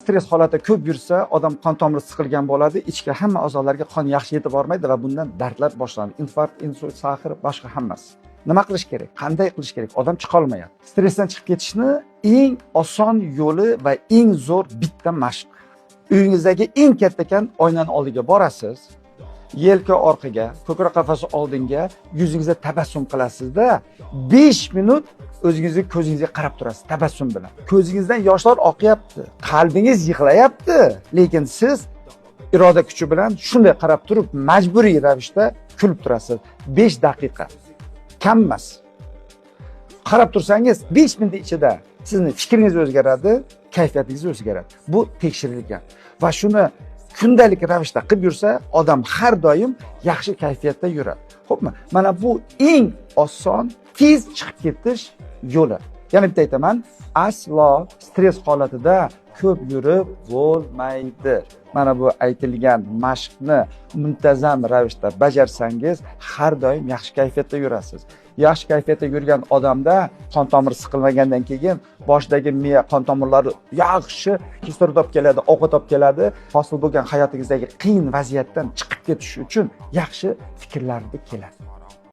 Stress holatda ko'p yursa, odam qon tomiri siqilgan bo'ladi, ichki hamma a'zolarga qon yaxshi yetib bormaydi va bundan dardlar boshlanadi. Infarkt, insult, сахар, boshqa hammasi. Nima qilish kerak? Qanday qilish kerak? Odam chiqolmayapti. Stressdan chiqib ketishni eng oson yo'li va eng zo'r bitta mashq. Uyingizdagi eng kattakan oynani oldiga borasiz, yelka orqaga, ko'krak qafasi oldinga, yuzingizda tabassum qilasizda, 5 minut o'zingizni ko'zingizga qarab turasiz tabassum bilan. Ko'zingizdan yoshlar oqyapti, qalbingiz yig'layapti, lekin siz iroda kuchi bilan shunday qarab turib, majburiy ravishda kulib turasiz 5 daqiqa. Kam emas. Qarab tursangiz, 5 minut ichida sizni fikringiz o'zgaradi, kayfiyatingiz o'zgaradi. Bu tekshirilgan. Va shuni kundalik ravishda qilib yursa, odam har doim yaxshi kayfiyatda yuradi. Xo'pmi? Mana bu eng oson, tez chiqib ketish yo'li. Yana bitta aytaman, aslo stress holatida ko'p yurib bo'lmaydi. Mana bu aytilgan mashqni muntazam ravishda bajarsangiz, har doim yaxshi kayfiyatda yurasiz. Yaxshi kayfiyatda yurgan odamda qon tomiri siqilmagandan keyin boshdagi miya qon tomirlari yaxshi kislorod olib keladi, ovqat olib keladi. Hosil bo'lgan hayotingizdagi qiyin vaziyatdan chiqib ketish uchun yaxshi fikrlarni keladi.